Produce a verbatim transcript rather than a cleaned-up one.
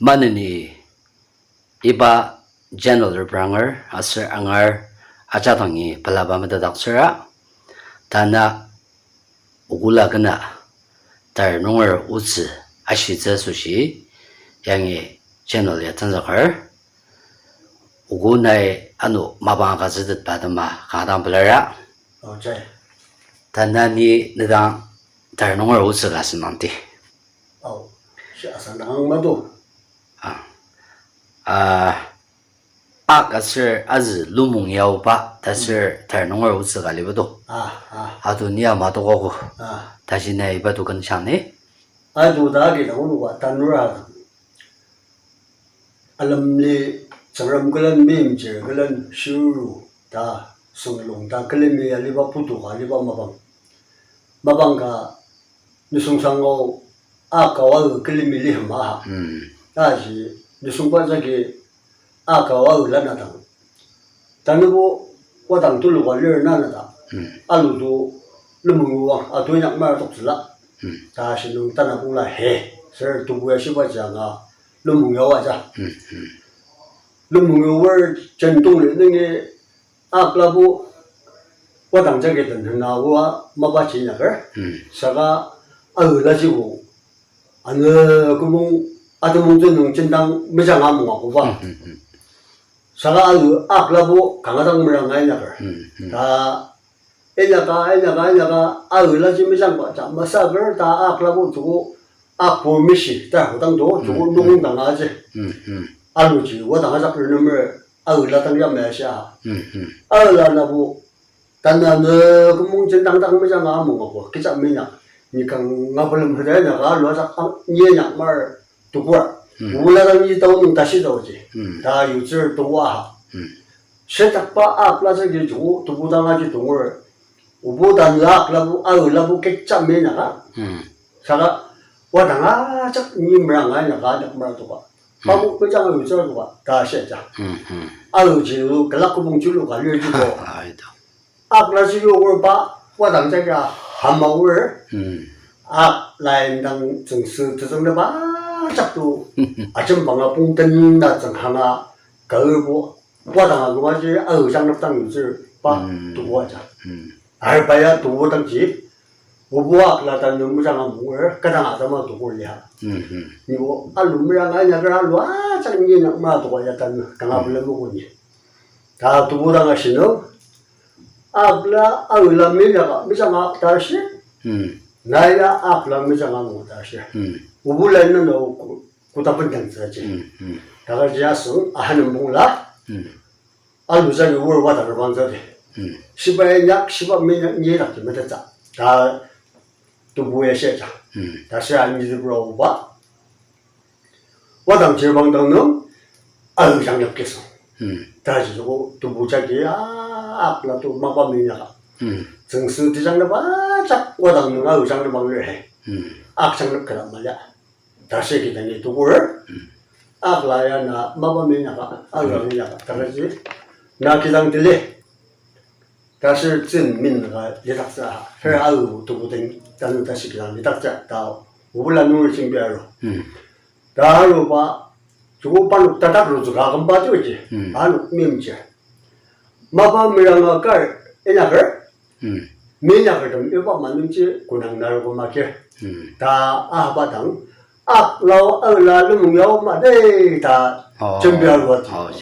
Maneni iba channel repranger aser angar ajadangi pelaba metetdaktsüra, tanü okula kena tar nunger otsü ashitsü asoshi yangi channel ya tenzüker. Ogo nai ano mapang agütsütetba atema kanga dang pelar. Tanü ni nedang tar nunger otsü ka asüngdangdi. Ao, shi asüngdang mado. A, ak aser azü lumung yaoba ta aser tar nunger otsü ka aliba do. Ato ni ama tokogo. Tashi nai iba to kenshang ni. Ato ta agi dang onoka tanur a dang. Alemli Tsüngrem külen, meimchir külen, shiru ta, sünglung ta külemi aliba putu ka aliba mapang. Mapang ka nisung sango a kawa külemi lihema ha. Taji nisungba jagi a kawa lana dang. Tanübo wadang tuluka lir nana dang. Aludo lumungu wa ato inyak mara toktsüla. Tashi nung tanabongla he, ser tubu ya shiba janga lumung yaoa ja. Lumung yaoer jentong li nungi aklabo wadang jagi den hena oa mapa ji inyaker. Saka alu lajibo anü kümong atemongtsü nung jendang mejanga munga koba. Saka alu aklabo kanga dang meranga inyaker. Ta inyaka, inyaka, inyaka, alu laji mejangba ja masaker ta aklabo joko akbo mishi ta hodang do joko nung dang aji. Aluji wadang ajak renemer alu la dang ya meshia. Alu la nabo tanü nü kümong jendang dang mejanga munga ko kecha minyak. Ni kanga pelem hüda inyaka alu ajak ang ni inyak mar tukur. Ola dang ni tao nung tashi taoji. Ta yutsür toa ha. Shetakba akla jagi joko tubu dang aji tungur. Obo tanü aklabo, alu labo kecha minyaka. Saka wadang ajak ni meranga inyaka ajak mara toka. Pabo mejanga yutsür toka ta shia ja. Aluji lu kelak kübong julu ka lir jiko. Akla ji yoker pa wadang jagi hama oer. Ak lai indang tsüngsü tetsüngdaba jak to ajembanga pongten na tsünghanga kaobo wadang alung aji aojang nüpdang yutsür pa tubu aja. Ar pa ya tubu dangji obo akla tanü mejanga munger kadang atema tukur lia. Nibo alu meranga inyaker alu ajak ni inyakma tuka ya tanü kanga pelem muku ni. Ta tubu dang ashi nung akla alu la minyaka mejanga ta shi. Na ya akla mejanga mu ta shi. Obo la neno ko- koda bendang tsüji. Takaji asüng ahanembong la alu jagi oer wadang rebang tsüdi. Shiba inyak, shiba minyak ni dakji metettsü ta tubu ya shia ja. Ta shi ani zübra oba wadang jirbang dang nung alu jang yap kisüng. Taji joko tubu jagi a, akla to mapa minyaka tsüngsü tejang naba jak wadang nung alu jang rebang lir he. Ak jang nep kela maya. Tashi kidangi tukur. Akla ya na mapa minyaka, alu minyaka takaji na kidang tili. Tashi tsin min ka lidaktsü ha. Her alu tubu den tanü tashi kidang lidaktsü ta obula nungi jembi aru. Ta aruba joko parnok tatak rutsüka kümba tuji. Parnok mimji. Mapa meranga kar inyaker. Minyakertem iba manungji konang naru koma kir. Ta ahaba dang, akla alu la lumung yao ma de ta jembi aruba.